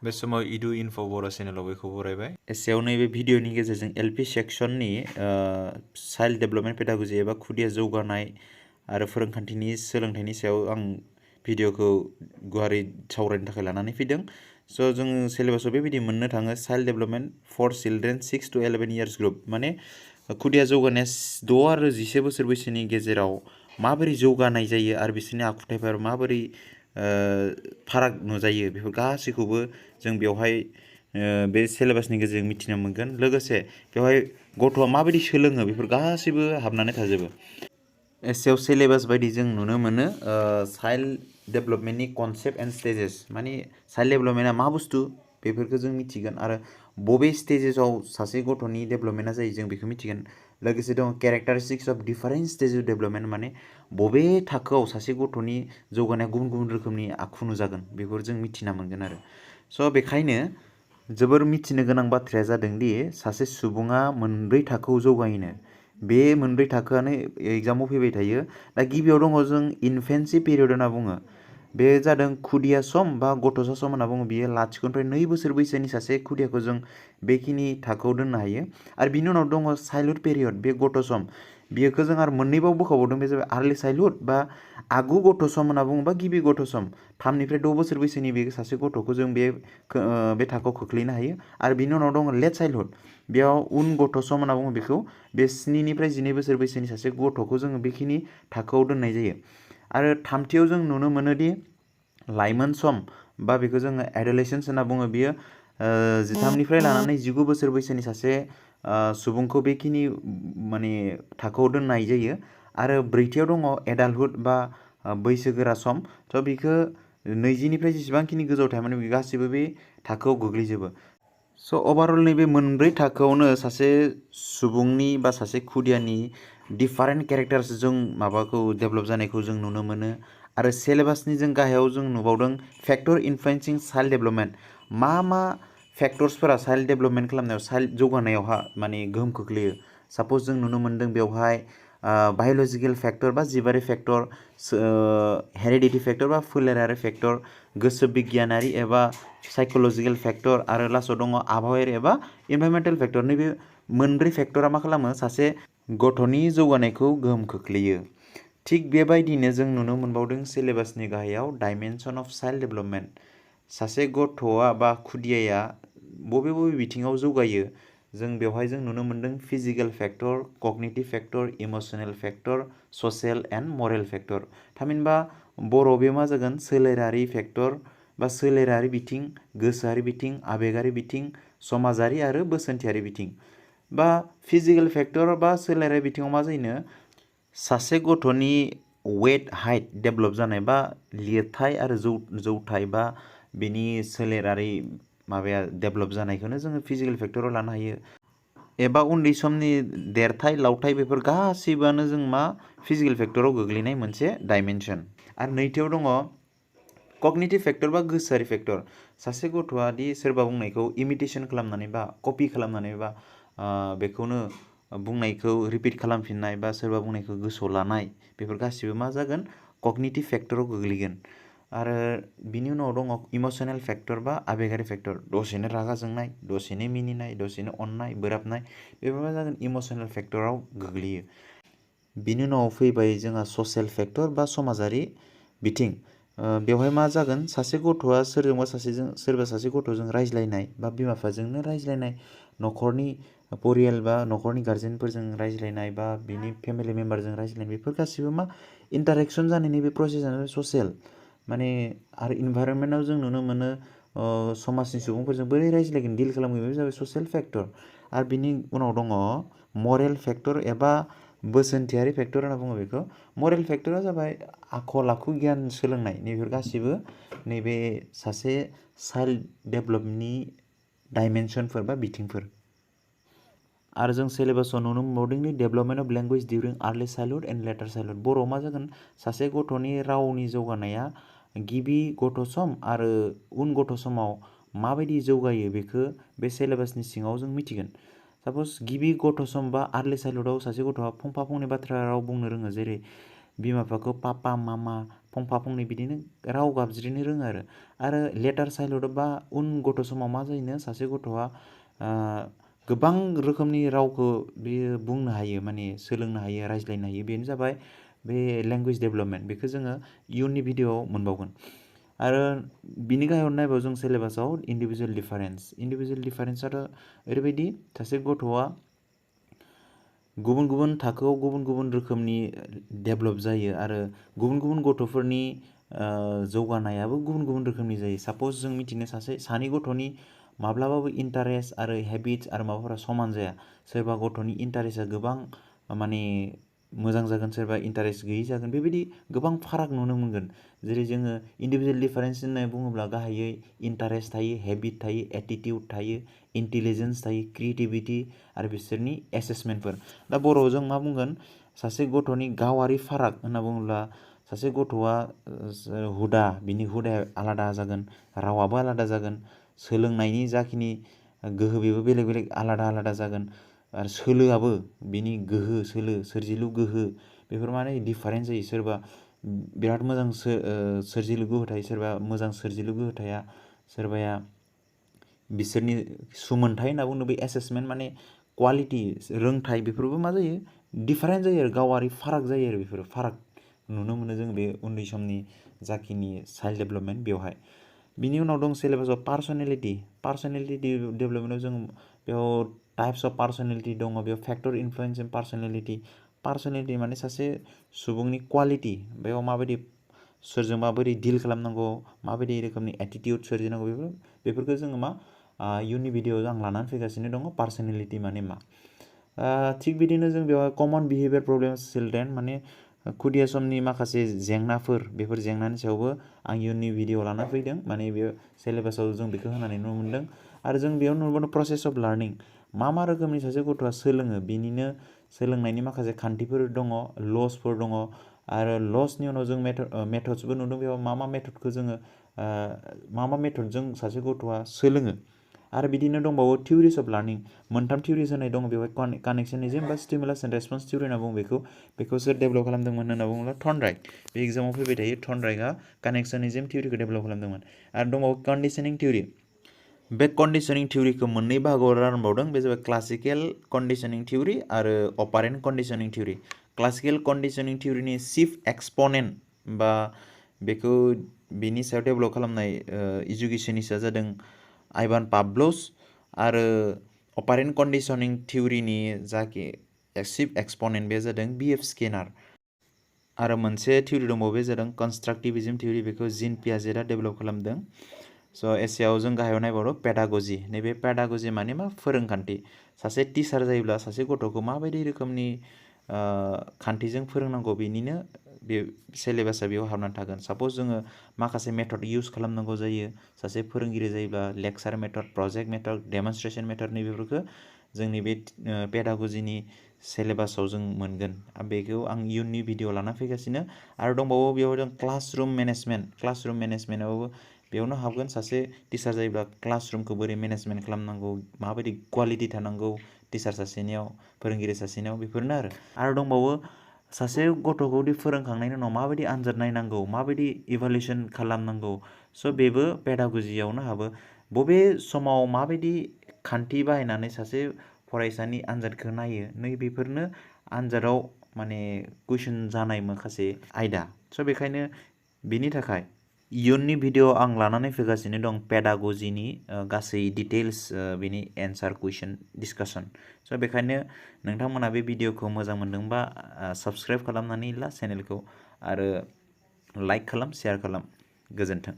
बे समाव इडु इनफ' बर' चेनेलाव बयखौ बरायबाय। एसेयाव नैबे भिडिअनि गेजेरजों एलपि सेक्सननि चाइल्ड डेभेलपमेन्ट पेडागजि एबा खुदिया जौगानाय आरो फोरोंखान्थिनि सोलोंथाइनि सायाव आं भिडिअखौ गुवारै सावरायनो थाखाय लानानै फैदों। स' जोङो सिलेबासाव बेबायदि मोननो थाङो child development for children 6 to 11 years group, माने खुदिया जौगानाया 6 आरो 11 बोसोर बैसोनि गेजेराव माबोरै जौगानाय जायो आरो बिसोरनि आखुथायफोर माबोरै फाराग नुजायो बेफोर गासैखौबो जों बेवहाय बे सिलेबासनि गेजेरजों मिथिनो मोनगोन। लोगोसे बेवहाय गथ'आ माबायदि सोलोङो बेफोर गासैबो हाबनानै थाजोबो। एसेयाव सिलेबास बायदि जों नुनो मोनो चाइल्ड डेभेलपमेन्टनि कनसेप्ट एन्ड स्टेजेस, माने चाइल्ड डेभेलपमेन्टआ मा बुस्थु बेफोरखौ जों मिथिगोन आरो बबे स्टेजेसआव सासे गथ'नि डेभेलपमेन्टआ जायो जों बेखौ मिथिगोन। लोगोसे दङ characteristics of different stage of development, माने बबे थाखोआव सासे गथ'नि जौगानाया गुबुन गुबुन रोखोमनि आखु नुजागोन बेफोर जों मिथिना मोनगोन आरो। स' बेखायनो जोबोर मिथिनो गोनां बाथ्राया जादों दि सासे सुबुङा मोनब्रै थाखोआव जौगायोनो। बे मोनब्रै थाखोआनो एग्जामाव फैबाय थायो। दा गिबियाव दङ जों इनफेन्सि पिरियड होनना बुङो। बे जादों खुदिया सम बा गथ'सा सम होनना बुङो। बियो लाथिख'निफ्राय 2 बोसोर बैसोनि सासे खुदियाखौ जों बेखिनि थाखोआव दोननो हायो। आरो बिनि उनाव दङ चाइल्डहुड पिरियड, बे गथ' सम। बेखौ जों आरो मोननैबाव बोखावबावदों, बे जाबाय आर्लि चाइल्डहुड बा आगु गथ' सम होनना बुङोबा गिबि गथ' सम। 3 निफ्राय 6 बोसोर बैसोनि बे सासे गथ'खौ जों बे थाखोआव खोख्लैनो हायो। आरो बिनि उनाव दङ लेट चाइल्डहुड, बेयाव उन गथ' सम होनना बुङो बेखौ। बे 7 निफ्राय 12 बोसोर बैसोनि सासे गथ'खौ जोङो बेखिनि थाखोआव दोननाय जायो। आरो थामथियाव जों नुनो मोनोदि लाइमोन सम बा बेखौ जोङो एडलेसेन्स होनना बुङो। बियो 13 निफ्राय लानानै 19 बोसोर बैसोनि सासे सुबुंखौ बेखिनि माने थाखोआव दोननाय जायो। आरो ब्रैथियाव दङ एडाल्टहुड बा बैसोगोरा सम। थ' बेखौ 20 निफ्राय जेसेबांखिनि गोजौआव थायो माने गासिबो बे थाखोआव गोग्लैजोबो। स' अभारअल नैबे मोनब्रै थाखोआवनो सासे सुबुंनि बा सासे खुदियानि डिफारेन्ट केरेक्टार्स जों माबाखौ डेभेलप जानायखौ जों नुनो मोनो। आरो सिलेबासनि जों गाहायाव जों नुबावदों फेक्टर इनफ्लुएन्सिं चाइल्ड डेभेलपमेन्ट। मा फेक्टर्सफोरा चाइल्ड डेभेलपमेन्ट खालामनायाव चाइल्ड जौगानायावहा माने गोहोम खोख्लैयो। साप'ज जों नुनो मोन्दों बेवहाय बाय'लजिकेल फेक्टर बा जिबारि फेक्टर, हेरिडिटि फेक्टर बा फोलेरारि फेक्टर, गोसो बिगियानारि एबा साइक'लजिकेल फेक्टर, आरो लास्टआव दङ आबहावायारि एबा इनभाइरमेन्टेल फेक्टर। नैबे मोनब्रै फेक्टरा मा खालामो सासे गथ'नि जौगानायखौ गोहोम खोख्लैयो। थिग बेबायदिनो जों नुनो मोनबावदों सिलेबासनि गाहायाव डाइमेनसन अफ चाइल्ड डेभेलपमेन्ट। सासे गथ'आ बा खुदियाया बबे बिथिङाव जौगायो जों बेवहाय जों नुनो मोन्दों physical factor, cognitive factor, emotional factor, social and moral factor. थामहिनबा बर'आव बे मा जागोन सोलेरारि फेक्टर बा सोलेरारि बिथिं, गोसोआरि बिथिं, आबेगारि बिथिं, समाजारि आरो बोसोनथियारि बिथिं। बा फिजिकेल फेक्टर बा सोलेरारि बिथिङाव मा जायोनो सासे गथ'नि वेट हाइट डेभेलप जानाय बा लिरथाय आरो जौथाय बा बिनि सोलेरारि माबाया डेभेलप जानायखौनो जोङो फिजिकेल फेक्टराव लानो हायो। एबा उन्दै समनि देरथाय लावथाय बेफोर गासैबोआनो जों मा फिजिकेल फेक्टराव गोग्लैनाय मोनसे डाइमेनसन। आरो नैथियाव दङ कग्निटिभ फेक्टर बा गोसोआरि फेक्टर। सासे गथ'आ दि सोरबा बुंनायखौ इमिटेसन खालामनानै बा कपि खालामनानै बा बेखौनो बुंनायखौ रिपिट खालामफिननाय बा सोरबा बुंनायखौ गोसोआव लानाय, बेफोर गासिबो मा जागोन कग्निटिभ फेक्टराव गोग्लैगोन। आरो बिनि उनाव दङ इमसनेल फेक्टर बा आबेगारि फेक्टर। दसेनो रागा जोंनाय, दसेनो मिनिनाय, दसेनो अननाय, बोराबनाय, बेफोर मा जागोन इमसनेल फेक्टराव गोग्लैयो। बिनि उनाव फैबाय जोंहा ससियेल फेक्टर बा समाजारि बिथिं। बेवहाय मा जागोन सासे गथ'आ सोरबा सासे गथ'जों रायज्लायनाय बा बिमा बिफाजोंनो रायज्लायनाय, न'खरनि परियाल बा न'खरनि गार्जेनफोरजों रायज्लायनाय बा बिनि फेमिलि मेम्बारजों रायज्लायनाय, बेफोर गासिबो मा इन्टारेक्सन जानायनि बे प्रसेसआनो ससियेल। माने आरो इनभाइरनमेन्टआव जों नुनो मोनो समाजनि सुबुंफोरजों बोरै रायज्लायगोन, डिल खालामगोन, बे जाबाय ससियेल फेक्टर। आरो बिनि उनाव दङ मरेल फेक्टर एबा बोसोनथियारि फेक्टर होनना बुङो बेखौ। मरेल फेक्टरा जाबाय आखल आखु गियान सोलोंनाय। नैबेफोर गासिबो नैबे सासे चाइल्ड डेभेलपनि डाइमेनसनफोर बा बिथिंफोर। आरो जों सिलेबासाव नुनो मोनबावदों development of language during early childhood and later childhood. बर'आव मा जागोन सासे गथ'नि रावनि जौगानाया गिबि गथ' सम आरो उन गथ' समाव माबायदि जौगायो बेखौ बे सिलेबासनि सिङाव जों मिथिगोन। साप'ज गिबि गथ' सम बा आर्लि चाइल्डहुडआव सासे गथ'आ फंफा फंनै बाथ्रा राव बुंनो रोङो, जेरै बिमा बिफाखौ पापा मामा फंफा फंनै बिदिनो राव गाबज्रिनो रोङो आरो लेटार चाइल्डहुड बा उन गथ' समाव मा जायोनो सासे गथ'आ गोबां रोखोमनि रावखौ बियो बुंनो हायो माने सोलोंनो हायो रायज्लायनो हायो बेनो जाबाय बे लेंगुवेज डेभेलपमेन्ट बेखौ जोङो इयुननि भिडिअआव मोनबावगोन आरो बिनि गाहायाव नायबाव जों सिलेबासाव इन्डिभिजुवेल डिफारेन्सआथ' ओरैबायदि सासे गथ'आ गुबुन गुबुन थाखोआव गुबुन गुबुन रोखोमनि डेभेलप जायो आरो गुबुन गुबुन गथ'फोरनि जौगानायाबो गुबुन गुबुन रोखोमनि जायो साप'ज जों मिथिनो सानै गथ'नि माब्लाबाबो इन्टारेस्ट आरो हेबिट्स आरो माबाफोरा समान जाया सोरबा गथ'नि इन्टारेस्टआ गोबां माने मोजां जागोन सोरबा इन्टारेस्ट गैयै जागोन बेबायदि गोबां फाराग नुनो मोनगोन जेरै जोङो इन्डिभिजुवेल डिफारेन्स होननानै बुङोब्ला गाहायै इन्टारेस्ट थायो हेबिट थायो एटिटिउड थायो इन्टेलिजेन्स थायो क्रिएटिभिटि आरो बिसोरनि एसेसमेन्टफोर दा बर'आव जों मा बुंगोन सासे गथ'नि गावारि फाराग होनना बुङोब्ला सासे गथ'आ हुदा बिनि हुदाया आलादा जागोन रावाबो आलादा जागोन सोलोंनायनि जाखिनि गोहो बेबो बेलेग बेलेग आलादा आलादा जागोन आरो सोलोआबो बिनि गोहो सोलो सोरजिलु गोहो बेफोर माने डिफारेन्ट जायो सोरबा बिराद मोजां सोरजिलु गोहो थायो सोरबा मोजां सोरजिलु गोहो थाया सोरबाया बिसोरनि सुमोनथाइ होनना बुङो बे एसेसमेन्ट माने क्वालिटि रोंथाइ बेफोरबो मा जायो डिफारेन्ट जायो आरो गावारि फाराग जायो आरो बेफोरो फाराग नुनो मोनो जों बे उन्दै समनि जाखिनि चाइल्ड डेभेलपमेन्ट बेवहाय बिनि उनाव दं सिलेबासाव पार्सनेलिटि डेभेलपमेन्टआव जों बेयाव टाइप्स अफ पार्सनेलिटि दङ बेयाव फेक्टर इनफ्लुयेन्स इन पार्सनेलिटि माने सासे सुबुंनि क्वालिटि बेयाव माबायदि सोरजों माबोरै डिल खालामनांगौ माबायदि रोखोमनि एटिटिउड सोरजिनांगौ बेफोरखौ जोङो मा इयुननि भिडिअआव आं लानानै फैगासिनो दङ पार्सनेलिटि माने मा थिग बिदिनो जों बेवहाय कमन बिहेभियार प्रब्लेम्स चिल्ड्रेन माने खुदिया समनि माखासे जेंनाफोर बेफोर जेंनानि सायावबो आं इयुननि भिडिअ लाना फैदों माने बेयो सिलेबासाव जों बेखौ होनानै नुनो मोन्दों आरो जों बेयाव नुनो मोनो प्रसेस अफ लार्निं मा रोखोमनि सासे गथ'आ सोलोङो बिनिनो सोलोंनायनि माखासे खान्थिफोर दङ लसफोर दङ आरो लसनि उनाव जों मेथड्सबो नुदों बेयाव मा मेथडखौ जोङो मा मेथडजों सासे गथ'आ सोलोङो आरो बिदिनो दंबावो थिउरिस अफ लार्निं मोनथाम थिउरिस होनाय दङ बेवहाय कानेक्सनिजम बा स्टिमुलास एन्ड रेसपन्स थिउरि होनना बुङो बेखौ सोर डेभेलप खालामदोंमोन होनना बुङोब्ला थर्नडाइक बे एग्जामाव फैबाय थायो थर्नडाइकआ कानेक्सनिजम थिउरिखौ डेभेलप खालामदोंमोन आरो दंबावो कन्डिसनिं थिउरि बे कन्डिसनिं थिउरिखौ मोननै बाहागोआव रानबावदों बे जाबाय क्लासिकेल कन्डिसनिं थिउरि आरो अपारेन्ट कन्डिसनिं थिउरि क्लासिकेल कन्डिसनिं थिउरिनि चिफ एक्सपनेन्ट बा बेखौ बिनि सायाव डेभेलप खालामनाय इडुकेसनिस्टआ जादों आइभान पाब्लस आरो अपारेन्ट कन्डिसनिं थिउरिनि जाखि चिफ एक्सपनेन्ट बे जादों बिएफ स्किनार आरो मोनसे थिउरि दंबावो बे जादों कन्स्ट्राक्टिभिजम थिउरि बेखौ जिन पियाजेटआ डेभेलप खालामदों स' एसेयाव जों गाहायाव नायबावदों पेडागजि नैबे पेडागजि माने मा फोरोंखान्थि सासे टिचार जायोब्ला सासे गथ'खौ माबायदि रोखोमनि खान्थिजों फोरोंनांगौ बेनिनो बे सिलेबासा बेयाव हाबनानै थागोन साप'ज जोङो माखासे मेथड इउज खालामनांगौ जायो सासे फोरोंगिरि जायोब्ला lecture method project method demonstration method नैबेफोरखौ जोंनि बे पेडागजिनि सिलेबासाव जों मोनगोन बेखौ आं इयुननि भिडिअ लाना फैगासिनो आरो दंबावो बेयाव जों क्लासरुम मेनेजमेन्टआवबो बेयावनो हाबगोन सासे टिचार जायोब्ला क्लासरुमखौ बोरै मेनेजमेन्ट खालामनांगौ माबायदि क्वालिटि थानांगौ टिचार सासेनियाव फोरोंगिरि सासेनियाव बेफोरनो आरो दंबावो सासे गथ'खौ फोरोंखांनायनि उनाव माबायदि आनजाद नायनांगौ माबायदि इभालुएसन खालामनांगौ स' बेबो पेडागजियावनो हाबो बबे समाव माबायदि खान्थि बाहायनानै सासे फरायसानि आनजादखौ नायो नैबेफोरनो आनजादाव माने कुइसन जानाय माखासे आयदा स' बेखायनो बिनि थाखाय इयुननि भिडिअ आं लानानै फैगासिनो दं पेडागजिनि गासै डिटेल्स बिनि एन्सार कुइसन डिसकासन स' बेखायनो नोंथांमोना बे भिडिअखौ मोजां मोनदोंबा साबस्क्राइब खालामनानै ला चेनेलखौ आरो लाइक खालाम शेयार खालाम गोजोन्थों